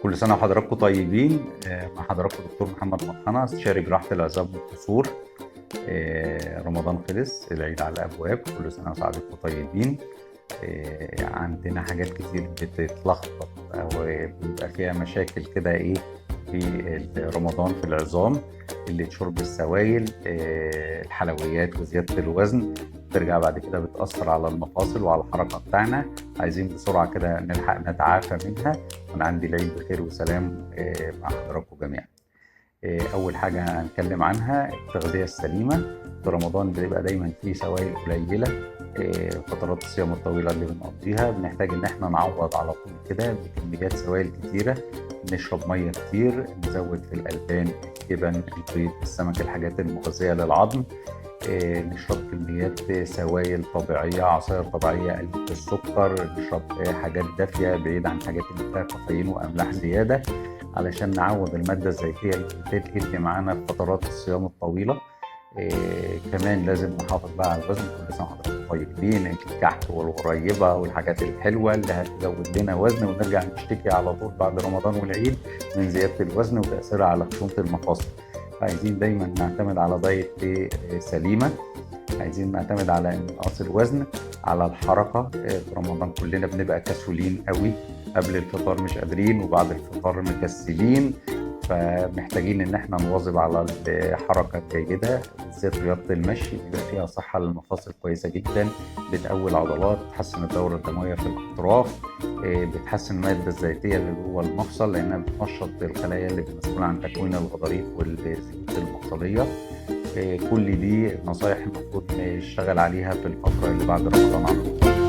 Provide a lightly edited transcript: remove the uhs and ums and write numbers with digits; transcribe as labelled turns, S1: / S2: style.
S1: كل سنة وحضراتكم طيبين. مع حضراتكم دكتور محمد مطحنة، استشاري جراحة العظام والكسور. رمضان خلص، العيد على الأبواب، كل سنة وسعادتكم طيبين. عندنا حاجات كتير بتتلخبط أو بيبقى فيها مشاكل كده في رمضان في العظام، اللي شرب السوائل، الحلويات وزيادة الوزن ترجع بعد كده بتأثر على المفاصل وعلى الحركة بتاعنا. عايزين بسرعة كده نلحق نتعافى منها ونعدي العيد بخير وسلام مع حضراتكم جميعا. أول حاجة هنتكلم عنها التغذية السليمة. في رمضان بيبقى دايما فيه سوائل قليلة، فترات الصيام الطويلة اللي بنقضيها بنحتاج إن احنا نعوض على طول كده بكميات سوائل كتيرة، نشرب مية كتير، نزود في الألبان، الجبن، البيض، السمك، الحاجات المغذية للعظم. نشرب كميات سوائل طبيعية، عصائر طبيعية قليلة السكر، نشرب حاجات دافية بعيد عن حاجات اللي فيها كافيين وأملاح زيادة، علشان نعوض المادة الزيتية اللي بتقل معانا في فترات الصيام الطويلة. كمان لازم نحافظ بقى على الوزن. كل سنة وحضراتكم طيبين. الكحك والغريبة والحاجات الحلوة اللي هتزود لنا وزن، ونرجع نشتكي على طول بعد رمضان والعيد من زيادة الوزن وتأثيرها على خشونة المفاصل. عايزين دايما نعتمد على دايت سليمة، عايزين نعتمد على انقاص الوزن، على الحركة. في رمضان كلنا بنبقى كسولين قوي، قبل الفطار مش قادرين وبعد الفطار مكسلين، فمحتاجين ان احنا نواظب على الحركة الجيدة، بالذات رياضة المشي بيبقى فيها صحة للمفاصل كويسة جدا، بتقوي العضلات، بتحسن الدورة الدموية في الأطراف، بتحسن المادة الزيتية اللي جوه المفصل لأنها بتنشط الخلايا اللي مسؤولة عن تكوين الغضاريف والزيوت المفصلية. كل دي نصايح المفروض نشتغل عليها في الفترة اللي بعد رمضان على طول.